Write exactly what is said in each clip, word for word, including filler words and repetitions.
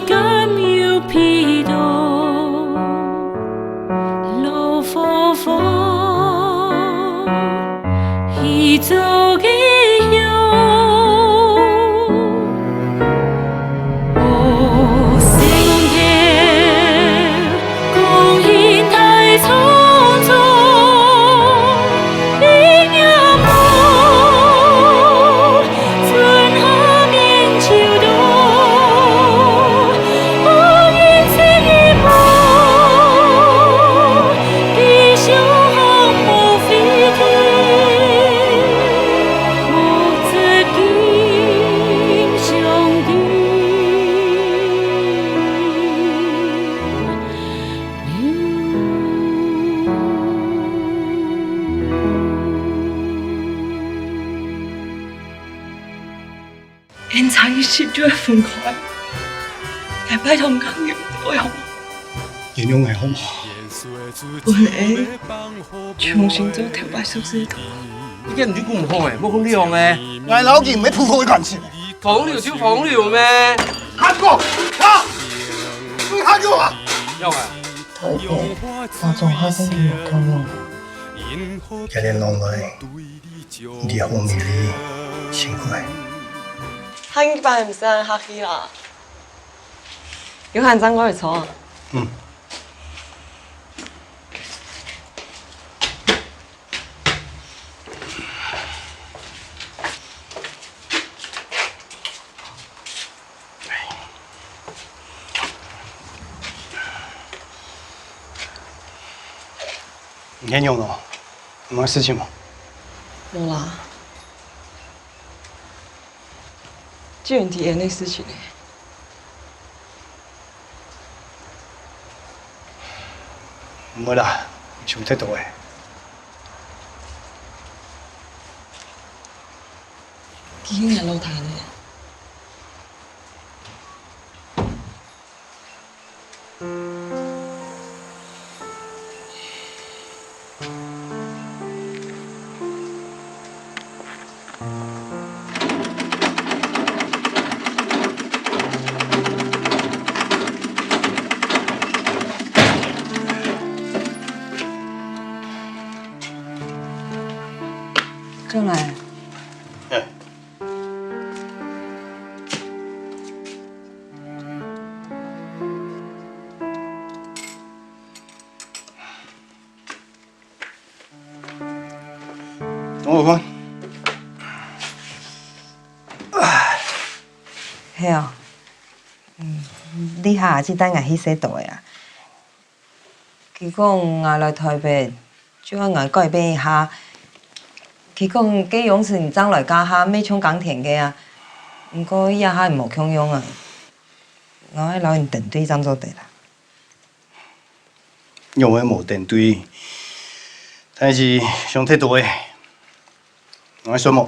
敢有鼻到老火火去做个香？哦，西門口，光陰太匆匆， 𠊎差一息就愛分開，𠊎拜託你，你愛好無？原諒𠊎好無？分𠊎重新做頭擺熟事个。你今日毋就講毋好誒，莫講這樣誒。𠊎摎佢毋係普通个感情。風流就風流咩？韓國，啊！你韓國啊！要啊！ 台北，我總下身體無共樣。這年攏來，你好美麗，真乖。下一擺毋使恁客氣啦，有閒正過來坐啊。嗯。 你還有無？有麼个事情無？無啦。就係這个事情呢。毋會啦，想忒多了。佢係𠊎老弟呢。 進來。哎。 等我飯。係哦，嗯，這下阿姊帶𠊎去洗頭个啊。佢講𠊎來台北，就愛𠊎改變一下。佢講該央時你正來該下乜像耕田个啊，毋過這下無共樣啊。𠊎愛摎你登對正做得啦。 仰會無登對，但是想忒多了，𠊎愛睡目。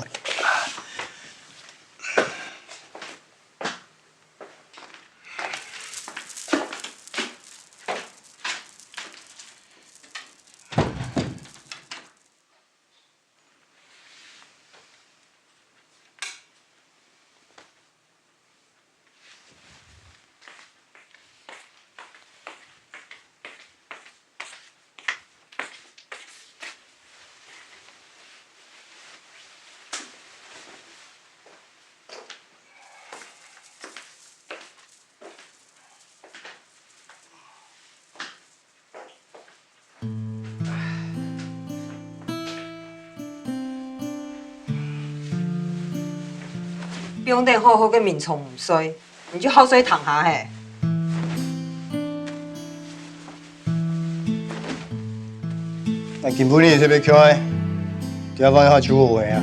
放等好好个眠床毋睡，你就好睡堂下嘿。𠊎今晡日特別𤸁，今晡日下就好个啊。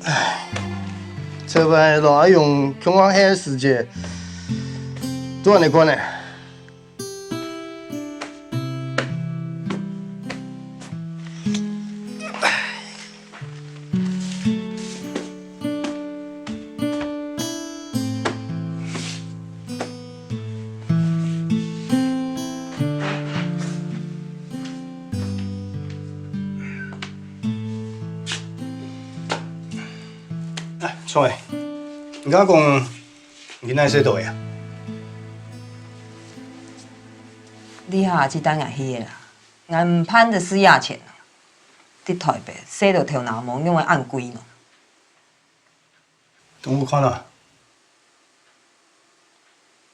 唉，這擺摎阿勇共下歇个時節，都恁呢款呢。著，你敢講你哪會使到呀？這下就帶𠊎去个啦，𠊎毋盼得使這錢啊！在台北，洗到頭那毛仰會恁貴呢？當好看啊！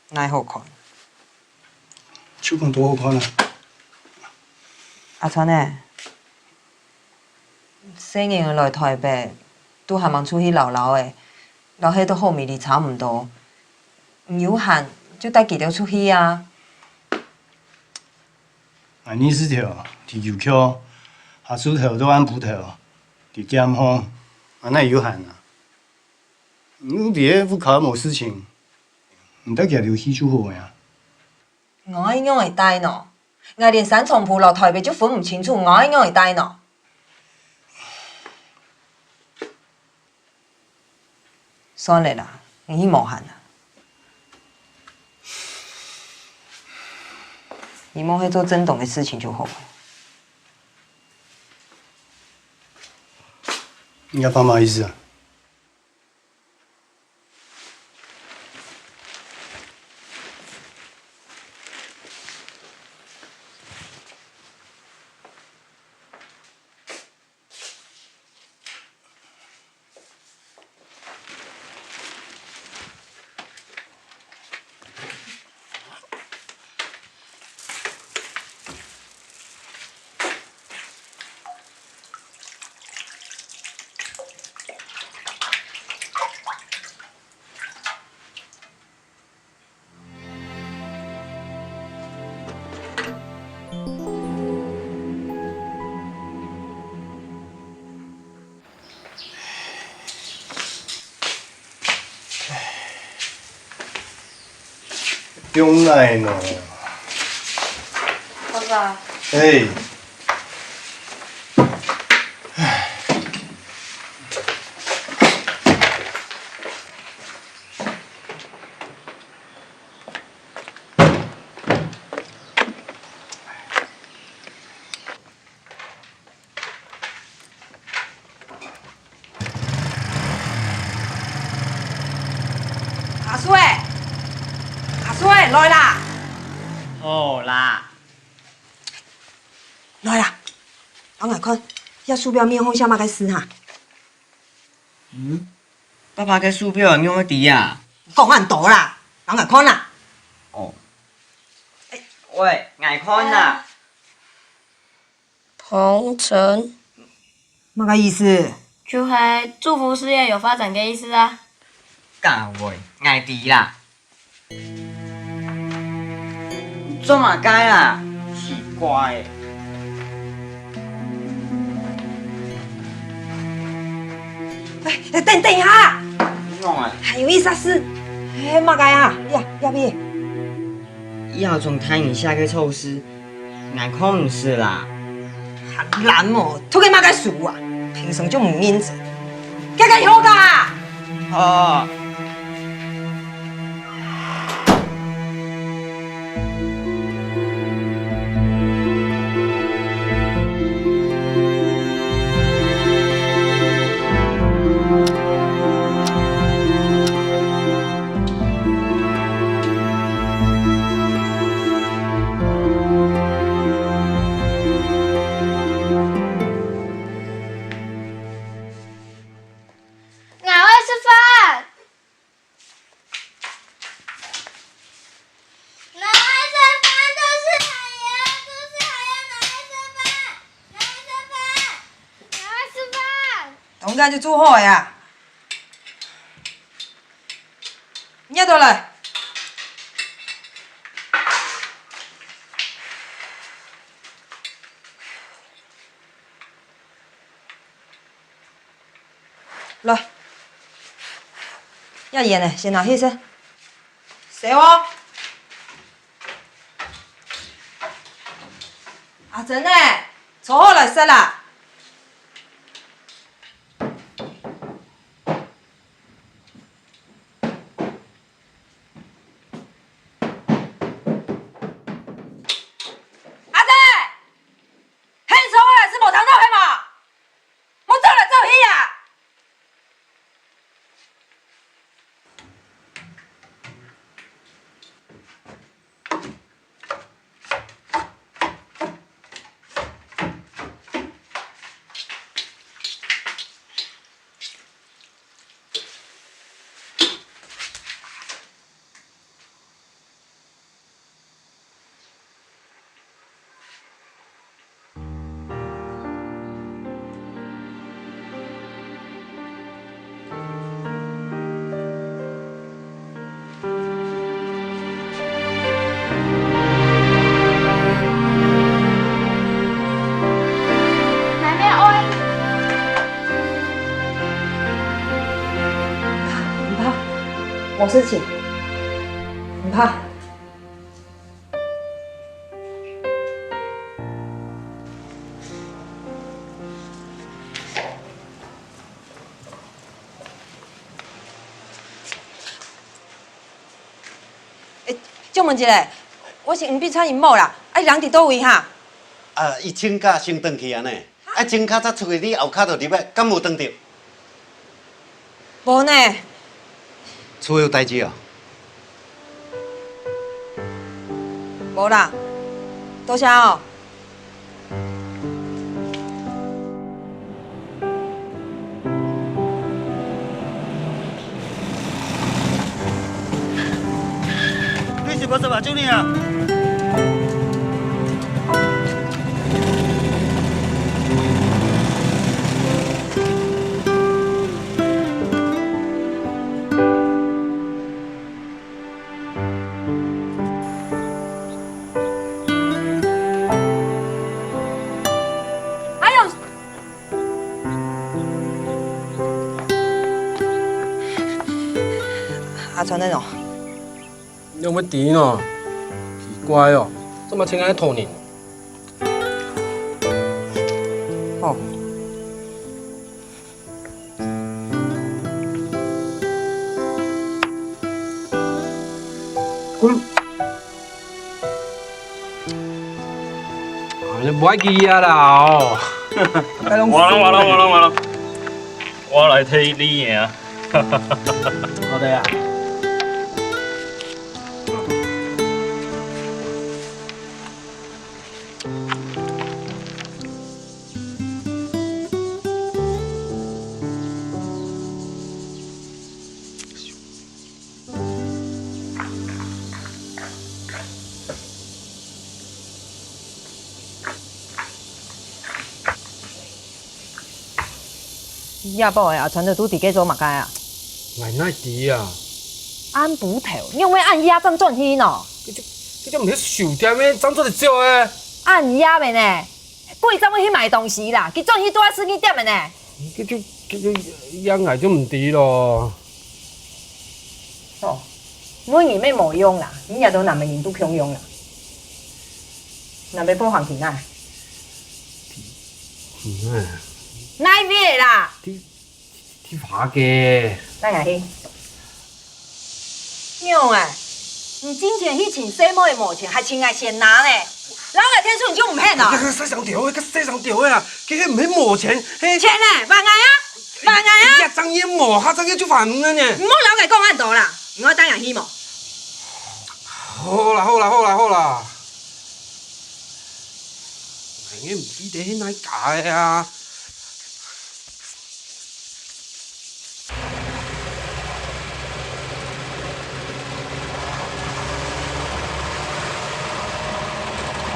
哪會好看？就講當好看啊！阿川仔，細人仔來台北，都還吂出去尞尞仔，摎該兜好味哩差毋多。你有閒就帶佢兜出去啊！𠊎二十條，在郵局，下晝頭到暗晡頭，在店項，𠊎哪有閒啊？ 你在屋下無事情，你帶佢兜去就好呀。𠊎仰會帶呢？𠊎連三重埔摎台北就分毋清楚，𠊎仰會帶呢？算了啦，你去無閒啦。你莫去做正當个事情就好了。你這番麼个意思啊？ 仰仔呢？爸爸。欸。 阿叔仔，阿叔仔，來啦！好啦。來啦，摎𠊎看，這手錶面項寫麼个字哈？嗯？爸爸个手錶仰會知啊？講恁多啦，摎𠊎看啦。哦。喂，𠊎看啦。 同城。麼个意思？就係祝福事業有發展个意思啊。該會，𠊎知啦。做麼个啊？奇怪。欸，欸，等，等一下！仰仔？還有一隻事，係麼个啊？呀，呀，以後從大人寫个錯字， 𠊎看毋識啦。還懶哦，讀个麼个書啊？平常就毋認真。該个學家啊！哦。當下就做好个啊！ 你也倒來。來，這煙仔，先拿去食。燒哦！阿珍仔，坐好來食啦！ 阿珍，喊你坐好來食無聽著係無？莫走來走去啊！有事情，毋怕。欸，借問一下，我是黃碧川𪜶某啦，啊，人佇佗位哈？啊，伊請假先轉去按呢，啊，請假才出去，你後跤就入來，敢有轉著？ 無呢。厝有代誌哦？無啦，多謝哦。你是無做目睭呢啊？ 哎呦！阿川呢？你有無知呢？奇怪哦，做麼請𠊎討人？哦。 滾！啊，你毋愛佢啊啦哦！完了，完了，完了，完了！我來替你贏。好的啊。 夜晡个阿川仔都佇該做麼个啊？𠊎哪知啊？暗晡頭，仰會恁夜正轉去呢？佢就，佢就毋係收店个，正出來走个。恁夜个呢？ 鬼正會去買東西啦，佢轉去都愛十二點个呢。佢就，佢就，這𠊎就毋知咯。哦，問人乜無用啦，你這兜男个人都共樣啦。若愛報行去哪？去哪？哪位啦？去，去花街。帶𠊎去。 仰仔，你進前去尋細妹个無錢，還尋𠊎先拿呢？摎𠊎𢯭手你就毋肯啊？該細聲調个，該細聲調个啊！該个毋係無錢，係錢呢？還𠊎啊！還𠊎啊！這張也無，下張也就還你呢。毋好摎𠊎講恁多啦，你愛帶𠊎去無？好啦，好啦，好啦，好啦！𠊎也毋記得係哪家个啊！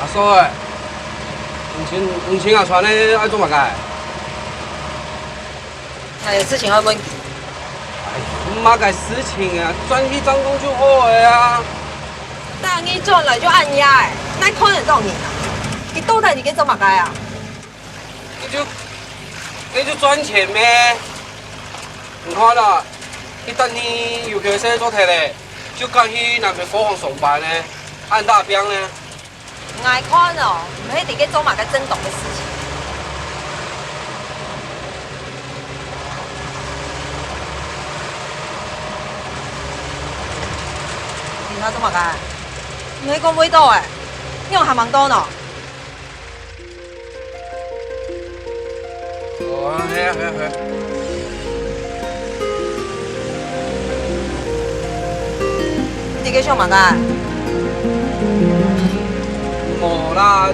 阿嫂仔，你尋，你尋阿川仔愛做麼个？𠊎有事情愛問你。哎，麼个事情啊？轉去正講就好个啊。逐日轉來就恁夜仔，哪看得著人啊？你到底係該做麼个啊？ 該就，該就賺錢咩？你看啊，佢逐日有佢个事做忒咧，就趕去南邊貨行上班呢，恁打拚呢。𠊎看哦，毋係在該做麼个正當个事情。你在做麼个？你係講會到欸，你仰還吂到呢？ 哦，係啊，係啊，係啊。你在該想麼个？無啦，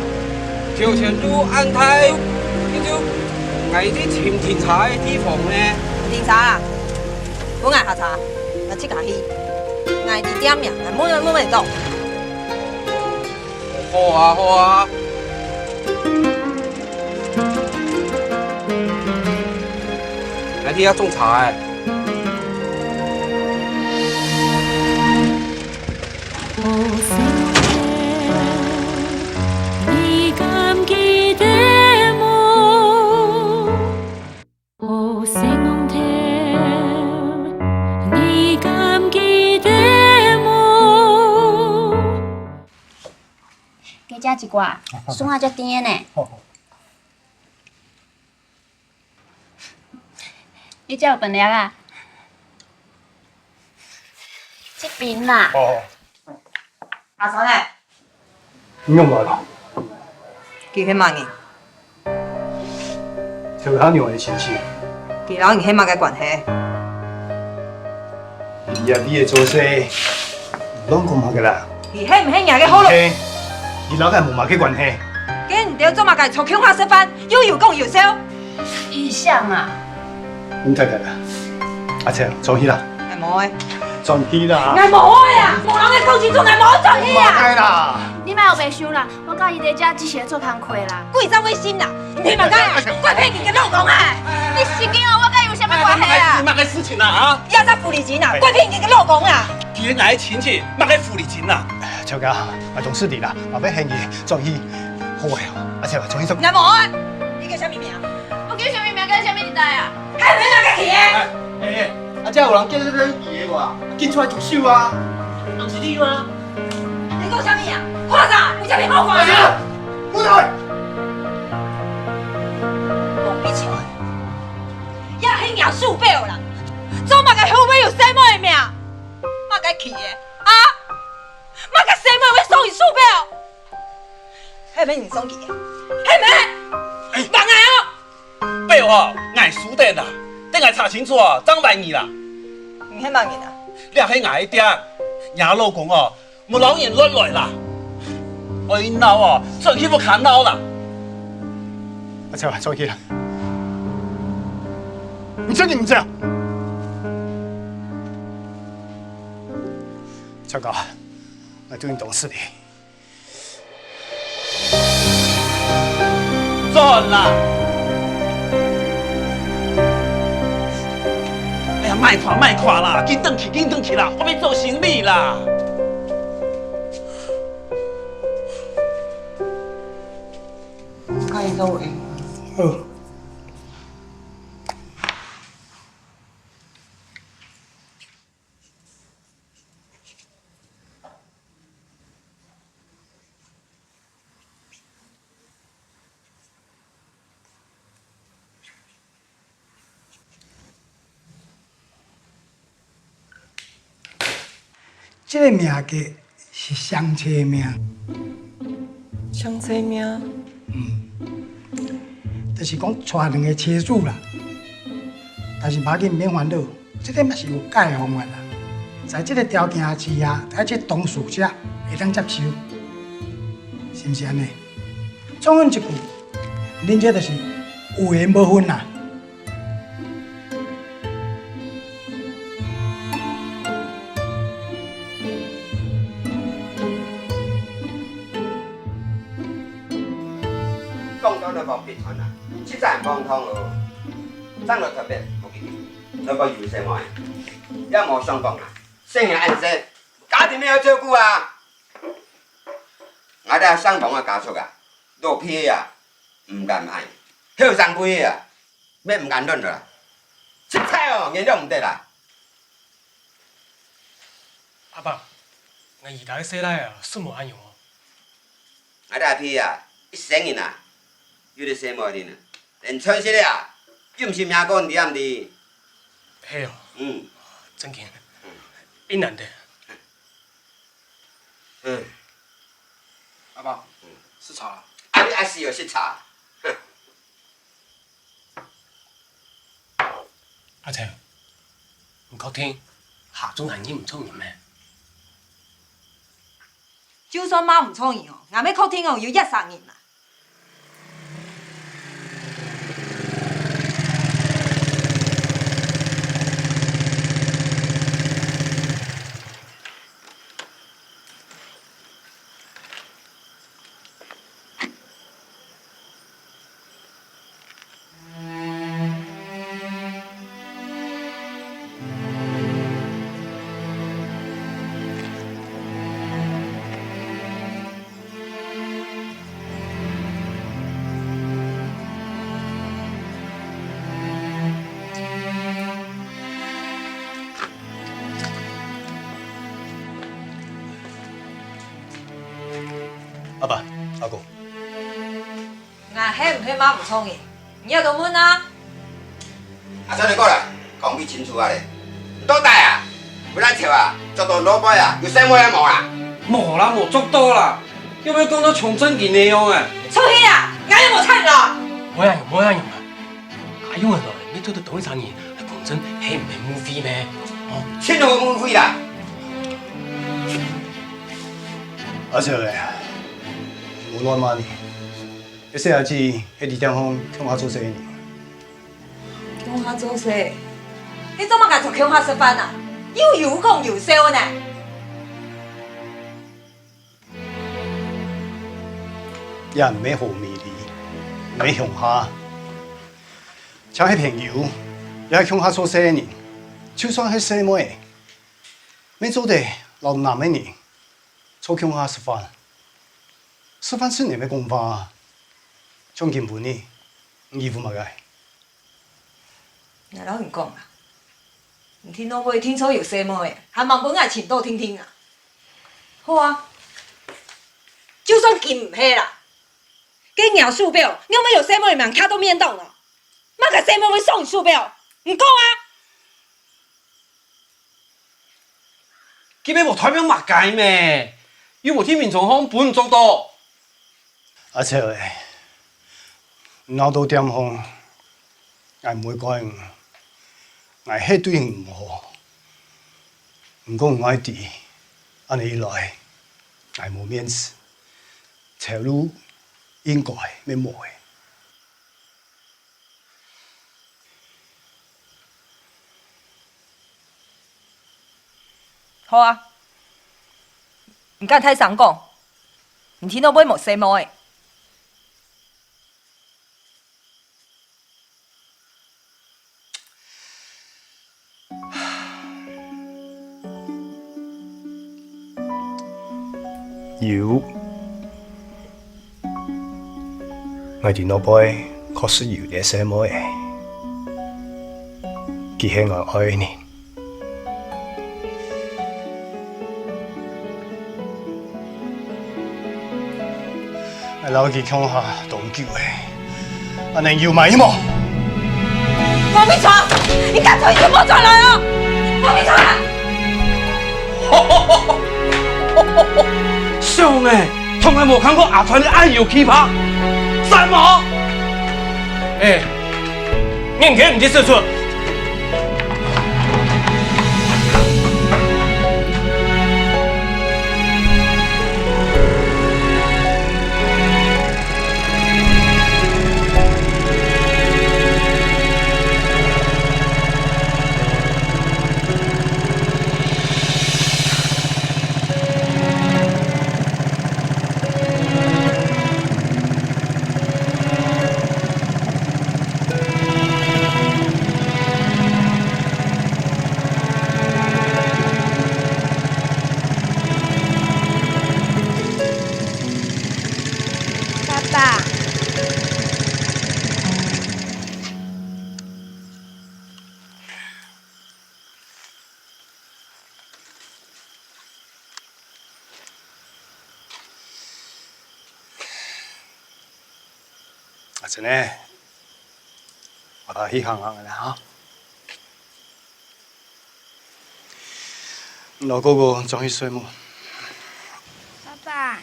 頭前路恁大，你就𠊎去尋停車个地方呢。停車啊？分𠊎下車，𠊎自家去。𠊎知店名，𠊎問問問問到。 好啊，好啊。𠊎去遐種茶欸。哇，送啊，遮甜个呢。你遮有分量啊？這邊啦。哦。阿三呢？你仰無來？佢係麼人？ 就係娘个親戚。佢摎你係麼个關係？你阿弟个做事，毋亂講麼个啦。佢係毋係若个好老？係，佢摎𠊎無麼个關係。該你兜做麼个坐共下食飯，又有講有笑？佢想啊。你太太啦，阿秋，轉去啦。𠊎無愛。轉去啦。𠊎無愛啊！無人愛講清楚，𠊎無愛轉去啊！莫愛啦。你莫有白想啦。 我佮佢在遮只是做工課啦。鬼走鬼心啦！你嘛該啊，怪騙人个老公啊！你神經哦！我佮佢有啥物關係啊？麼个事情啊？啊？也在狐狸精啊！怪騙人个老公啊！佢係𠊎个親戚，麼个狐狸精啊？秋哥，啊，總是你啦，後尾喊佢轉去，好个哦，而且嘛，轉去做。你無愛，你叫啥物名？我叫啥物名？叫啥物年代啊？還有你哪个去个？哎，哎，啊，遮有人叫你去个無？緊出來舉手啊！毋是你嗎？ 你講啥物啊？看啥？有啥物好看啊？不來！莫比笑，也係若叔伯啦，做麼个後尾有細妹个名？麼个去个啊？麼个細妹會送你叔伯？係毋係你送佢个？係毋係？哎，放開哦！ 伯哦，𠊎輸等啦，等𠊎查清楚哦，正還你啦。你係麼人啊？這係𠊎个店，若老公哦，無摎人亂來啦。愛鬧哦，轉去屋下鬧啦。阿秋啊，轉去啦。你真的毋知啊？秋哥，𠊎對你當失禮。 轉啦！哎呀，莫看，莫看啦，緊轉去，緊轉去啦，我愛做生理啦。看伊做會。好。 這个名个係相冊名。相冊名？嗯，就是講𤆬人个車子啦。但是無要緊，免煩惱。 這个嘛是有解个方法啦。在這个條件之下，愛這當事者會當接受，是毋是按呢？總言一句，恁這就是有緣無份啦。講到來講別傳啊，實在毋放通哦。 正來特別無幾日，來個有細妹，也無相公啊，細人恁細，家庭愛照顧啊。𠊎兜雙方个家屬啊，老輩啊，毋敢愛，後生輩啊，乜毋敢亂來，實在哦，原諒毋得啦。 阿伯，𠊎姨大个細倈啊，順無恁樣哦。𠊎大弟啊，一生人啊，有一個細妹仔啊，連親戚啊，又毋是命根，你知毋知？係哦。嗯。真經。嗯。真難得。嗯。阿伯，嗯。食茶啦。啊，你還係有食茶？哼。 阿秋，你確定下晝還認毋著人咩？就算罵毋著人哦，𠊎乜確定哦有這儕人啊。係麼毋著呢？你也都問啊！阿春，你過來，講分清楚啊咧！你到底啊，為了錢啊，捉到老妹啊，有細妹啊無啊？無啦，無捉到啦，又毋係講到像正經个樣啊！出去啊！𠊎又無插你咯！無影樣，無影樣啊！阿勇个來，你做得當一儕人，還講真係毋係誤會咩？哦，全都誤會啦！阿春，無亂罵你。 這細阿姊係在店項共下做事个人。共下做事？你做麼个同共下食飯啊？又有講有笑呢？也毋係好美麗，毋係鄉下，像係朋友，也係共下做事个人，就算係細妹，乜做得摎男个人 坐共下食飯，食飯時節个講話，像今晡日，你欺負麼个？𠊎摎你講啊，你在外背定著有細妹，還吂分𠊎尋著定定啊！好啊，就算今毋係啦，該若手錶仰會有細妹名刻到面頂啊？麼个細妹會送你手錶？你講啊！ 佢乜無代表麼个咩？又無在眠床項分你捉到。阿秋欸，你到店項，𠊎毋會怪你，𠊎係對你毋好。毋過你愛知，恁仔一來，𠊎無面子，頭路應該乜無咧。 好啊，你敢大聲講，你在外背無細妹？ 有，𠊎在外背確實有一個細妹仔，佢係𠊎愛个人。 𠊎摎佢共下當久咧，恁仔有麼个用無？王明川，你乾脆就莫轉來哦！王明川！想欸，從來無看過阿川仔恁有氣魄，散無？欸， 人客毋知使出。爸爸。阿珍欸，𠊎兜去行行仔啦哈。你摎哥哥轉去睡目。爸爸，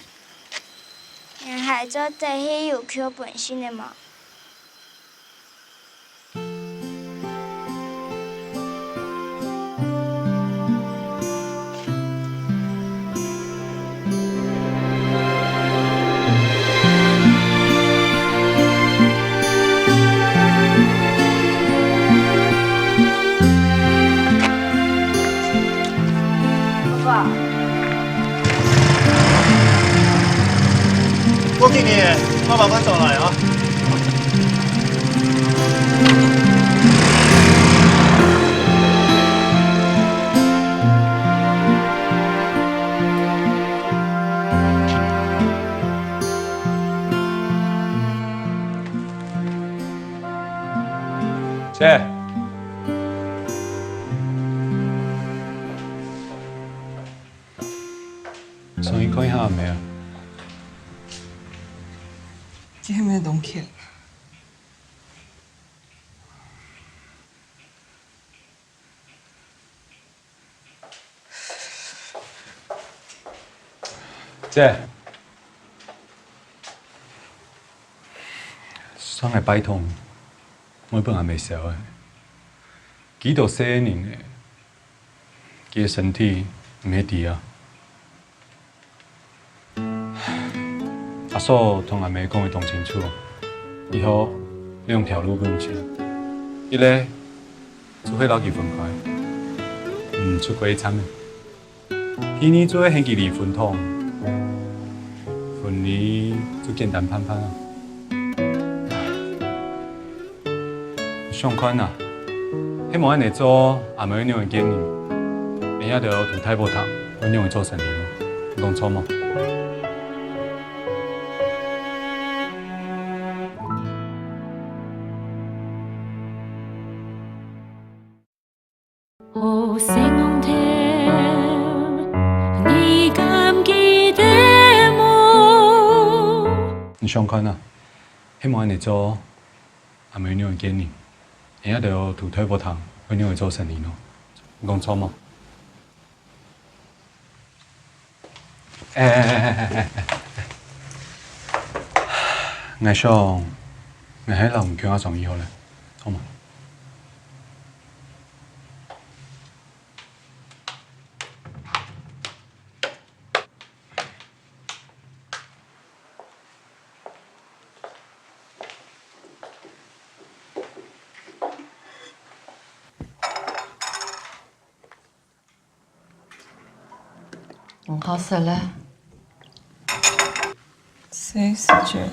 你還做得係有夠本性个無？ 爸爸。過幾日，爸爸會轉來啊。 姐，上去看一下阿姆啊。這下毋係當急。姐，上个拜託，莫分阿姆愁了。幾多歲个人了，佢个身體毋係知啊。阿嫂同阿姆講个當清楚，以後兩條路分佢選，一個就係摎佢分開，毋出國一站个。 第二就係喊佢離婚糖，婚禮就簡單辦辦啊。想看啊，係無恁樣做，阿姆會仰般見你？𠊎這兜渡大寶堂會仰般做生理無？你講著無？ 好細戇頭，你敢記得無？你想看啊，係無恁樣做，阿姆會仰般見你？𠊎這兜渡大寶堂會仰般做生理呢？你講著無？ 哎，𠊎想，𠊎還係摎你共下上去好了，好無？ 毋好食了。細時節，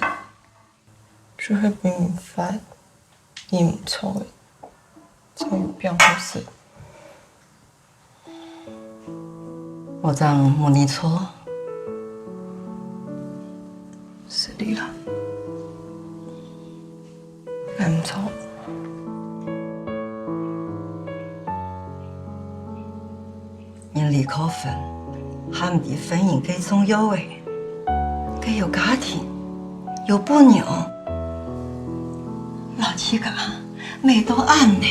就係分人罰，人毋著个，正有餅好食。𠊎正無你著，失禮啦。 𠊎毋著。人離過婚，還毋知婚姻个重要欸。該有家庭，有餔娘，摎自家美到恁呢。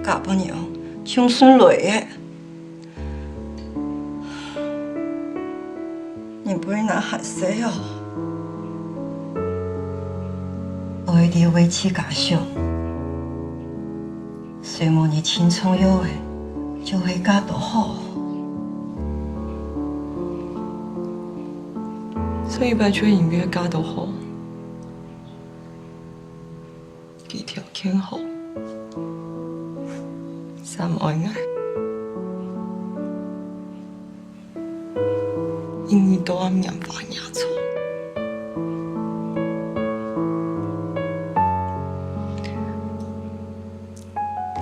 嫁餔娘，像孫倈仔。 你背囊還細哦，愛知為自家想，所以無你盡重要个，就係嫁到好。所以拜託你毋好嫁到好。 佢條件好，三愛𠊎，因為多年華也錯。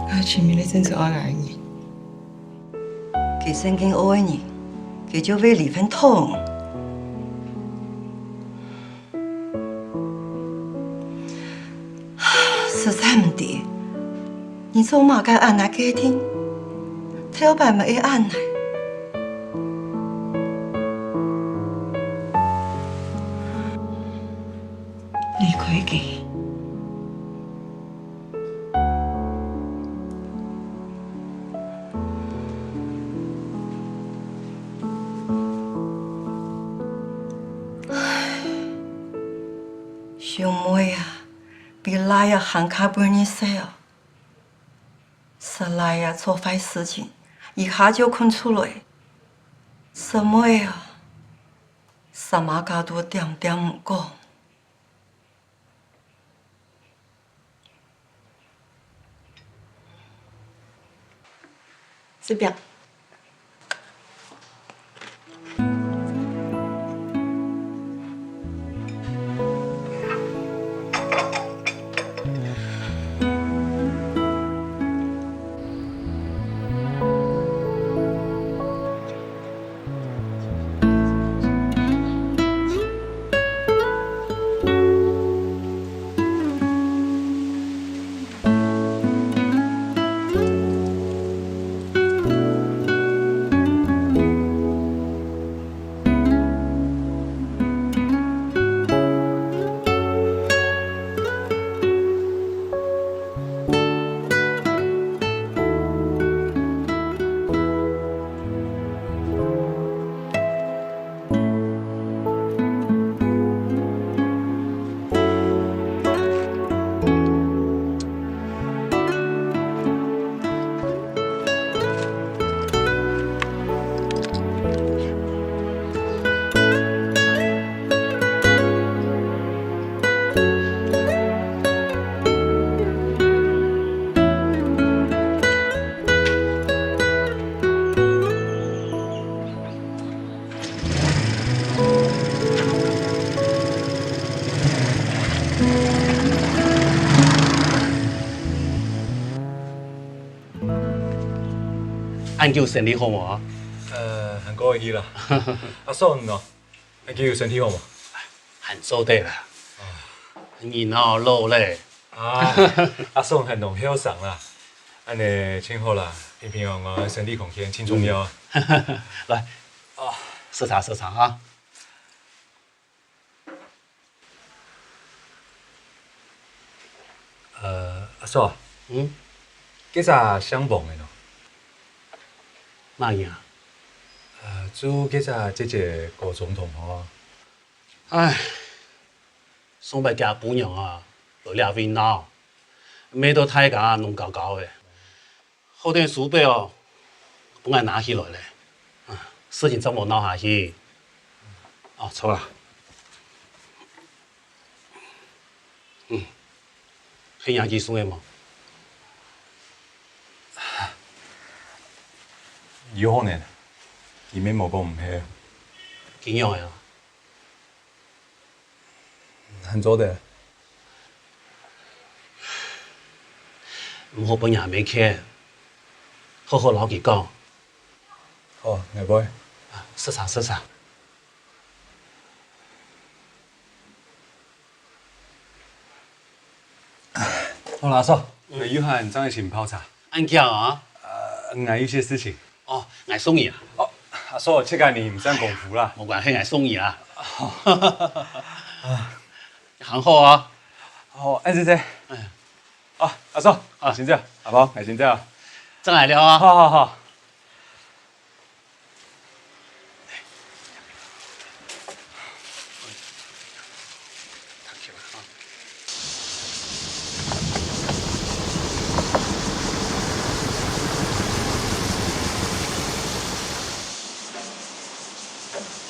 𠊎前面个真係愛𠊎个人。佢真經愛你，佢就會離婚糖。 實在毋知，你做麼个恁難決定，頭擺乜係恁難。離開佢。 小妹啊，比倈仔還較分人惜哦。細倈仔做壞事情，一下就看出來。細妹啊，啥麼个都恬恬毋講。 食餅。恁久生理好無？呃，還過得去啦。阿嫂你呢？恁久身體好無？還做得啦。人哦老咧。啊，阿嫂還當後生啦。恁呢盡好啦，平平安安，身體康健，盡重要啊。來，哦，食茶食茶哈。 呃，阿嫂，嗯？該隻姓王个呢？麼人啊？呃，就該隻姊姊高中同學啊。唉，上擺厥餔娘啊，來這位鬧，罵到大家攏搞搞个。 好等書包哦，分𠊎拿起來咧。啊，事情正無鬧下去。哦，著啦。嗯，係若佢送个無？有可能，佢乜無講毋係。仰般啊？ 還做得。毋好分若妹騙，好好摎佢講。好，𠊎會。啊，食茶，食茶。好啦，嫂，嗯。𠊎有閒正去尋泡茶。恁遽啊？呃，𠊎有些事情。 哦，𠊎送你啊。哦，阿嫂，這個你毋使功夫啦。無關係，𠊎送你啊。還好啊。哦，恁仔細。嗯。哦，阿嫂，啊，先走，阿婆，𠊎先走。正來尞啊。好好好。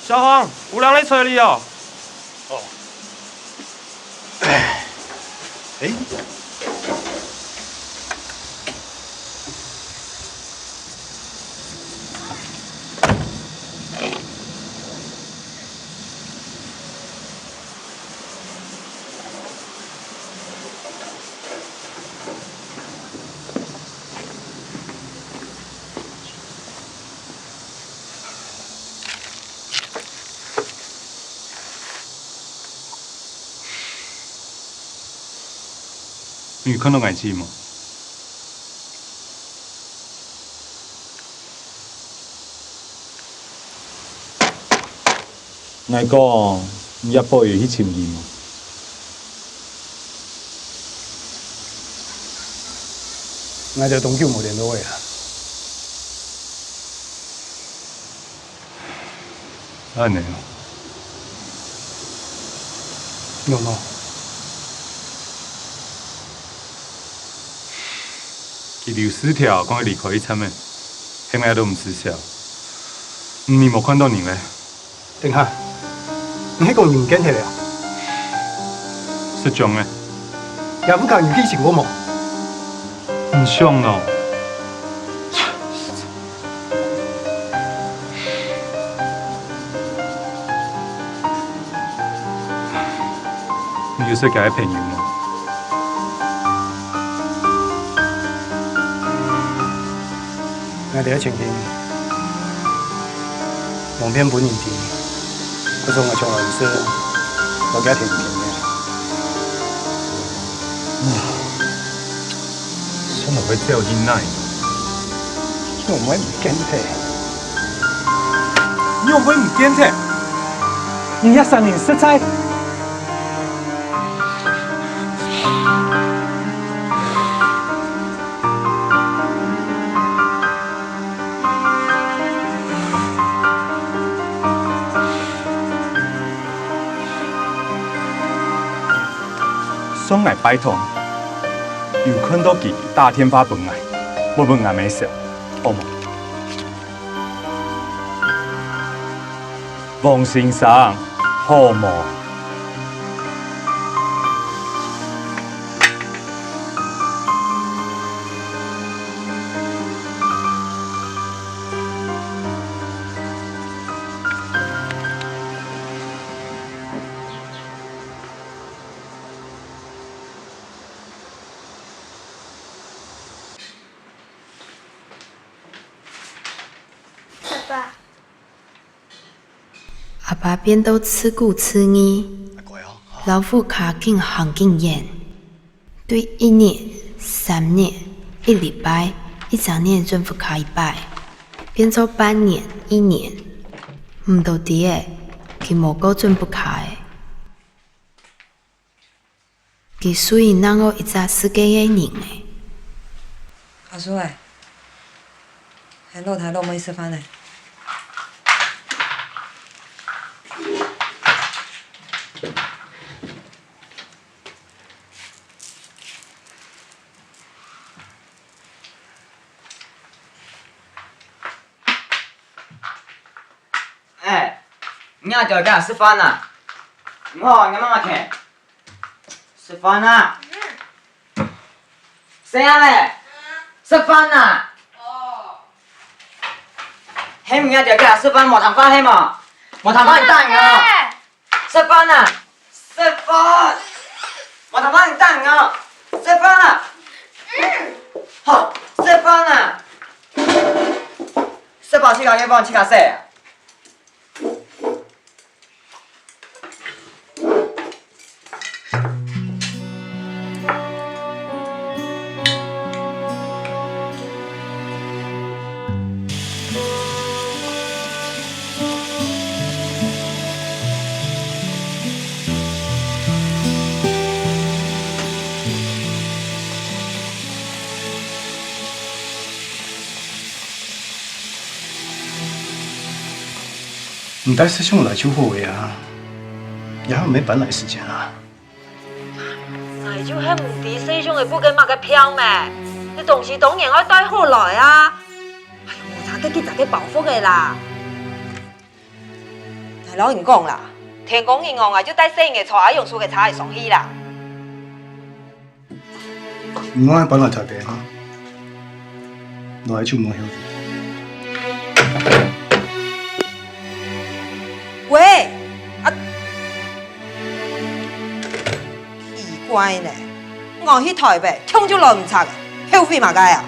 小黃，有人來揣你哦。哦。 欸。你有看著𠊎姊無？𠊎講，你這擺有去尋佢無？𠊎兜當久無聯絡个啊。 恁仔哦。仰般？佢留字條講愛離開一站仔，喊𠊎都毋使愁。你無看著人咧？等下，你係講人毋見忒咧啊？失蹤咧。 這屋下有去尋過無？毋想囉。你有識佢个朋友無？𠊎兜个情形，罔騙分人知，故所𠊎從來毋識摎佢个情形个。 算到會走去哪？仰會毋見忒？仰會毋見忒？你這儕人實在！ 算𠊎拜託，有看著佢打電話分𠊎，問問𠊎姆事，好無？王先生，好無？爸變到自顧自義，摎屋下緊行緊遠。對一日、三日、一禮拜、一隻月轉屋下一擺，變做半年、一年，毋多知仔，佢無過轉屋下仔。 佢屬於另外一隻世界个人仔。阿叔仔，𠊎老弟老妹食飯咧。哎，你兜在該食飯啊？毋好，你媽媽聽。 食飯啊！細阿妹，食飯啊！係毋係在該食飯無聽話係無？無聽話你打人啊！食飯啊！食飯！無聽話你打人啊！食飯啊！好，食飯啊！食飽自家个碗自家洗啊！ 你帶細妹來就好个啊，也還無搬來時間啊。𠊎就係毋知細妹仔布个麼个票咩，這東西當然愛帶好來啊。哎喲，無差該幾隻个包袱个啦。𠊎摎你講啦，天光日哦，𠊎就帶細妹仔坐阿勇叔个車仔上去啦。 你愛搬來臺北哈？來就無曉得。喂，啊，奇怪呢，𠊎去臺北，暢就來毋掣个，後悔麼个啊？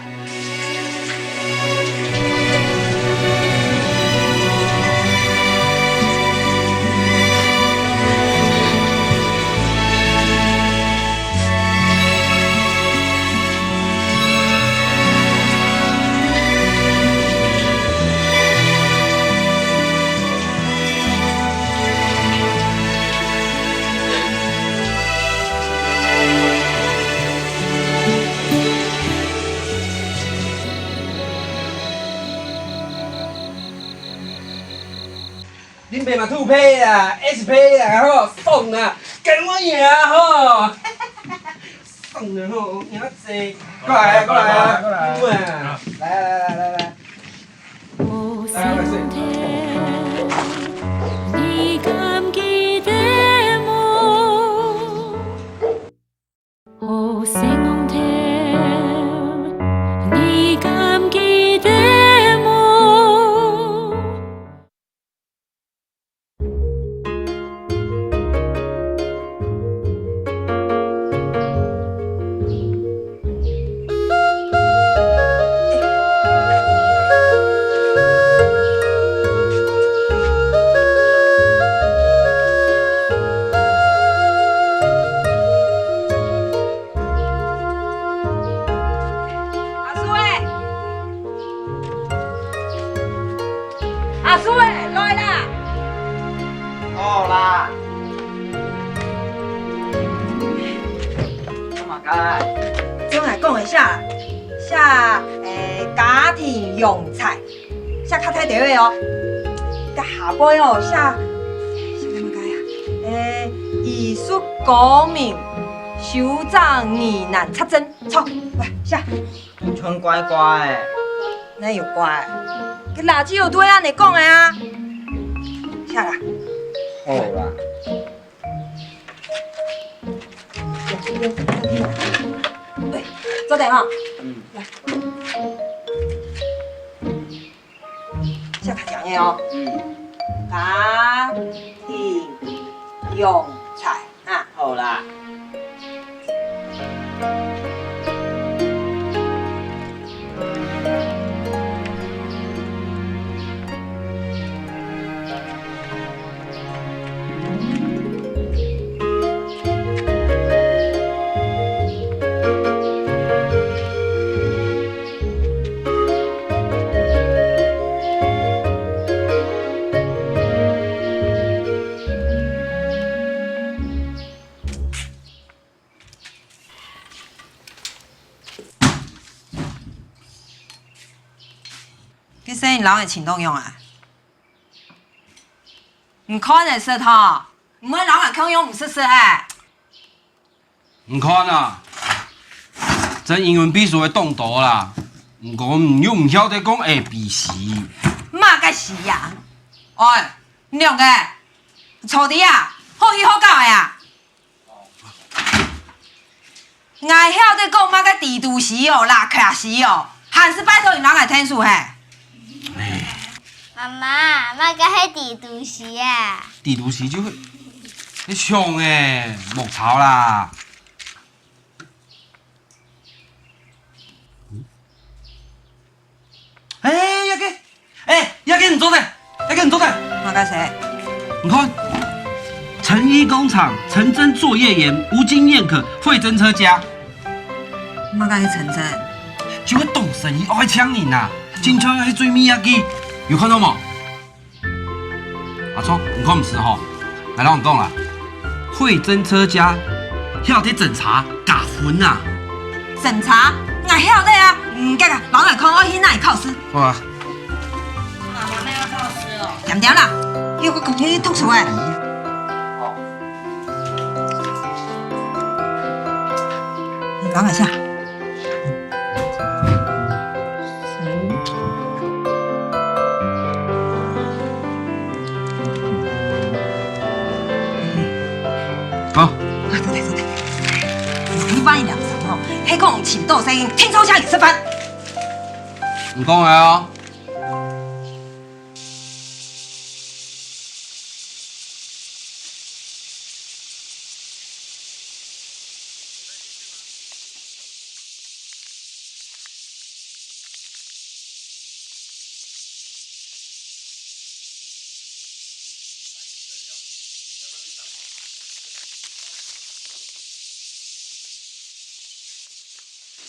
林北嘛two P啊，S P啊，吼，爽啊，跟我贏啊，吼。爽啊，吼，贏啊，過來啊，過來啊，過來啊。嗯啊，來來來來來。來，來，來。 阿叔欸！阿叔欸，來啦！好啦。做麼个？正來講一下，寫，欸，家庭用材。 寫較大兜仔哦。該下背哦，寫，寫麼个啊？欸，藝術高明，修整疑難雜症。著，來，寫。完全怪怪欸。哪有怪？該垃圾有對恁仔講个啊。寫啦。好啦。 對，做得哈。嗯。來。寫較長个哦。嗯。家庭用材啊。好啦。該細人摎𠊎親到仰啊？你看仔識吼，毋會摎𠊎共樣毋識識嘿。你看啊，真英文比數會當多啦，毋過你又毋曉得講A B C。麼个C啊？喂，你兩個，坐低啊，好氣好搞个啊！ 𠊎曉得講麼个D two C哦，啦，Class C哦，還係拜託你摎𠊎𢯭手嘿。媽媽，麼个係D two C啊？D two C就係，你想欸，莫吵啦。欸，阿吉，欸，阿吉，你做得，阿吉，你做得。麼个事？你看，成衣工廠，陳真作業員，無經驗可，會增車加。麼个係陳真？就係當生意愛請人啊，經常去追尾阿吉，有看到無？ 阿聰，你看毋識吼，𠊎摎你講啦，會增車加，曉得整車加分啊。整車？𠊎曉得啊，嗯，該个，摎𠊎看愛去哪考試。好啊。媽媽，愛考試哦。恬恬啦，又過去讀書欸。你摎𠊎寫。 好。你萬一良心吼，係講尋到細人，聽說請你食飯。你講个哦。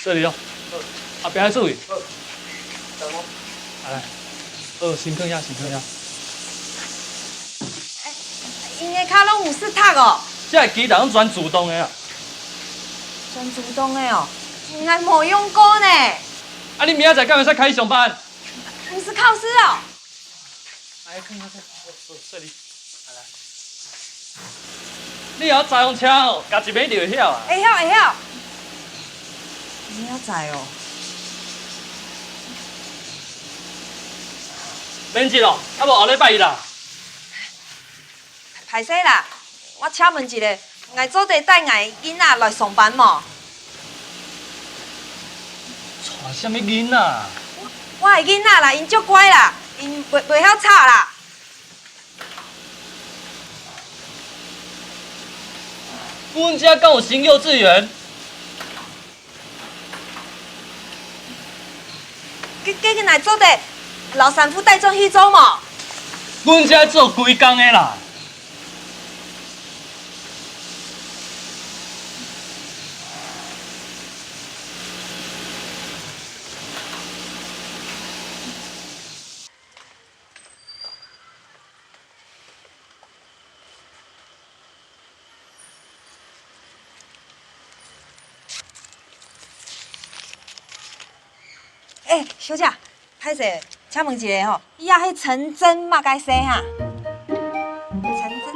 這裡哦。阿伯，還注意。好。來，好，辛苦呀，辛苦呀。𠊎个跤攏毋使䌈哦。這个機台攏全自動个啊。全自動个哦，從來無用過呢。啊，你明仔載敢會使開始上班？毋使考試哦。 哎，看，看，看，哦，哦，這裡，來，來。你愛載用車哦，加一尾就會曉啊。會曉，會曉。你愛載哦。免急咯，啊無後禮拜一啦。 歹勢啦，我請問一下，𠊎做得帶𠊎个囡仔來上班無？帶啥物囡仔？我个囡仔啦，𪜶足乖啦，𪜶袂，袂曉吵啦。阮遮敢有新幼稚園？ 該，該个𠊎做得摎衫褲帶轉去做無？阮遮做規工个啦。 欸，小姐，歹勢，請問一下吼，這係陳真麼个事哈？陳真？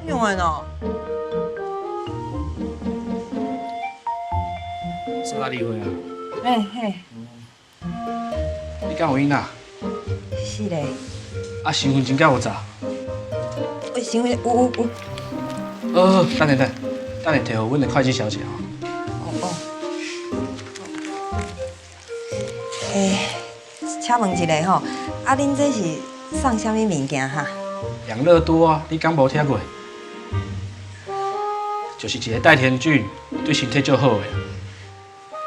仰般哦？是哪裡位啊？欸，嘿。 你敢有囡仔？是咧。啊，身份證敢有紮？呃，身份證有，有，有。呃，等下，等下，等下提予阮的會計小姐吼。哦，哦。欸，請問一下吼，啊，恁這是送啥物物件哈？養樂多啊，你敢無聽過？就是一个代田菌，對身體足好的。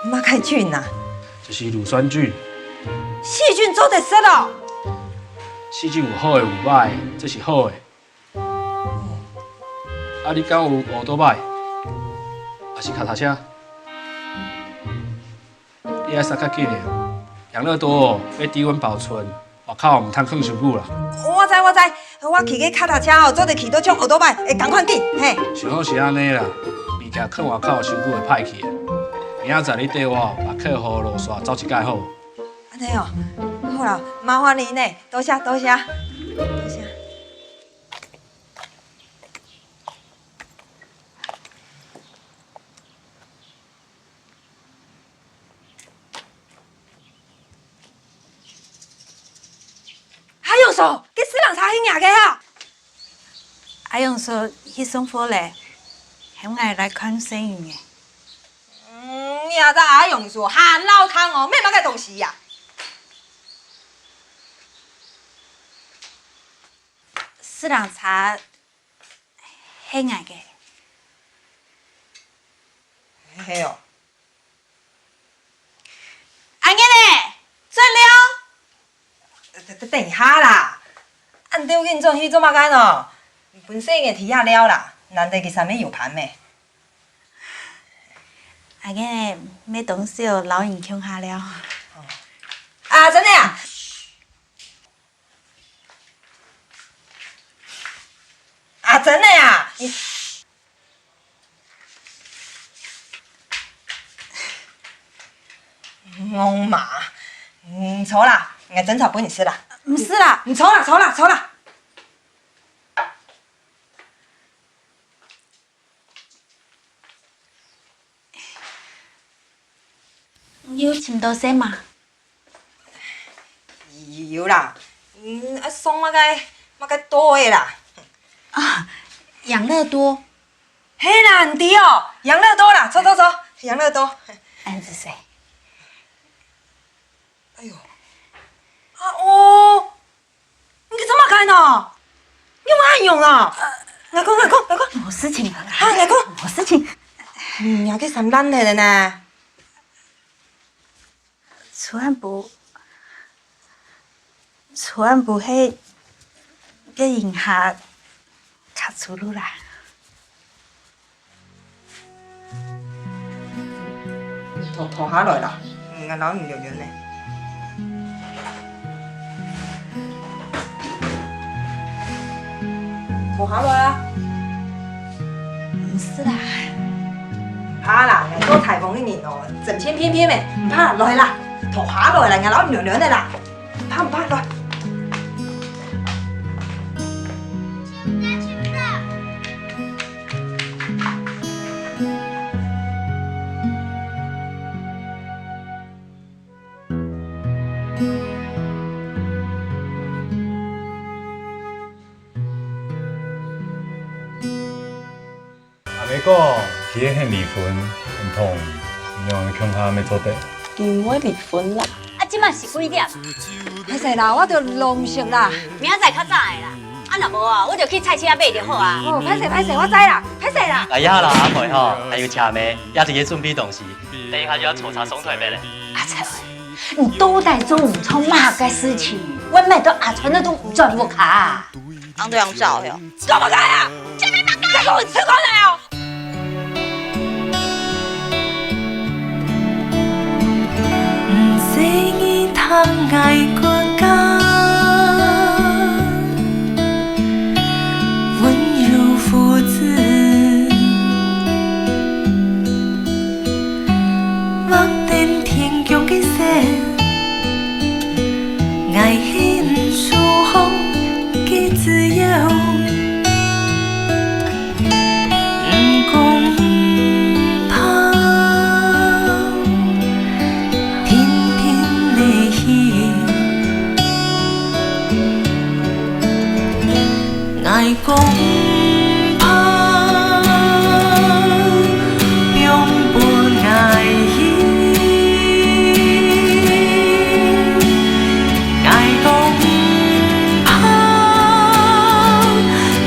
麼个菌啊？就是乳酸菌。細菌做得食哦？細菌有好的有歹的，這是好的。啊，你敢有oo-tóo-bái？抑是跤踏車？你愛煞較緊的，養樂多哦，愛低溫保存。 外口毋通囥傷久啦。我知，我知，我騎个跤踏車吼，做得騎到像oo-tóo-bái，會仝款緊，嘿。上好是按呢啦，物件囥外口傷久會歹去啊。明仔載你綴我，把課號落煞走一擺好。恁呢哦，好啦，麻煩你呢，多謝多謝，多謝。 阿勇嫂，該四輪車係若个啊？阿勇嫂去送貨咧，喊𠊎來看細人仔。嗯，你這隻阿勇嫂，還老聽哦，買麼个東西呀？四輪車係𠊎个。係哦。 阿英呢？轉了？等，等一下啦，恁兜緊轉去做麼个呢？分細人仔在這尞啦，難得佢三日有伴咩？阿英呢，乜當少摎人共下尞。啊，真个啊？ 啊，真个啊？你，戇嫲，毋錯啦，𠊎斟茶分你食啦。毋使啦。毋，著啦，著啦，著啦。 有尋著食嗎？有啦，嗯，愛送麼个，麼个多个啦。啊，養樂多。係啦，你知哦，養樂多啦，著著著，養樂多。恁仔細。哎喲，啊哦， 你做麼个呢？你仰恁樣啊？𠊎講，𠊎講，𠊎講。無事情了啦。啊，𠊎講。無事情。嗯，若个衫爛忒了呢。昨暗晡，昨暗晡係个人客 較粗魯啦。脫，脫下來啦，𠊎摎你聊聊呢。脫下來啊！毋使啦。毋怕啦，𠊎做裁縫个人哦，整千片片个，毋怕，來啦，脫下來啦，𠊎摎你聊聊呢啦。 毋怕，毋怕，來。阿姆講，佢係肯離婚，毋通，你仰共下乜做得？佢毋會離婚啦。啊，這馬是幾點？歹勢啦，我著挵色啦。明仔載較早个啦。啊，若無啊，我著去菜市仔買就好啊。哦，歹勢歹勢，我知啦，歹勢啦。哎呀啦，阿妹吼，還有車咩？也係去準備東西，等一下就愛坐車送台北咧。阿財，你到底做毋著麼个事情？我買到阿川个都毋轉屋下啊？ 恁樣照喲。做麼个啊？這邊麼个？再給我吃口水哦！毋使你談𠊎國家，溫柔父子，畫等天疆个線。 𠊎係毋受控个自由，毋講毋怕，定定來去。 𠊎講毋怕，放分𠊎去。𠊎講毋怕，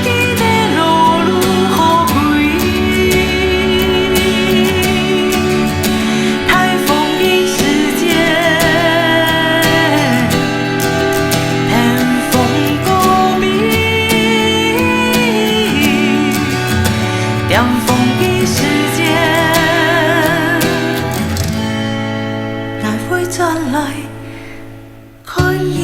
知得路路好開。大風个時節， 聽風歌美，點風个時節，𠊎會轉來看你。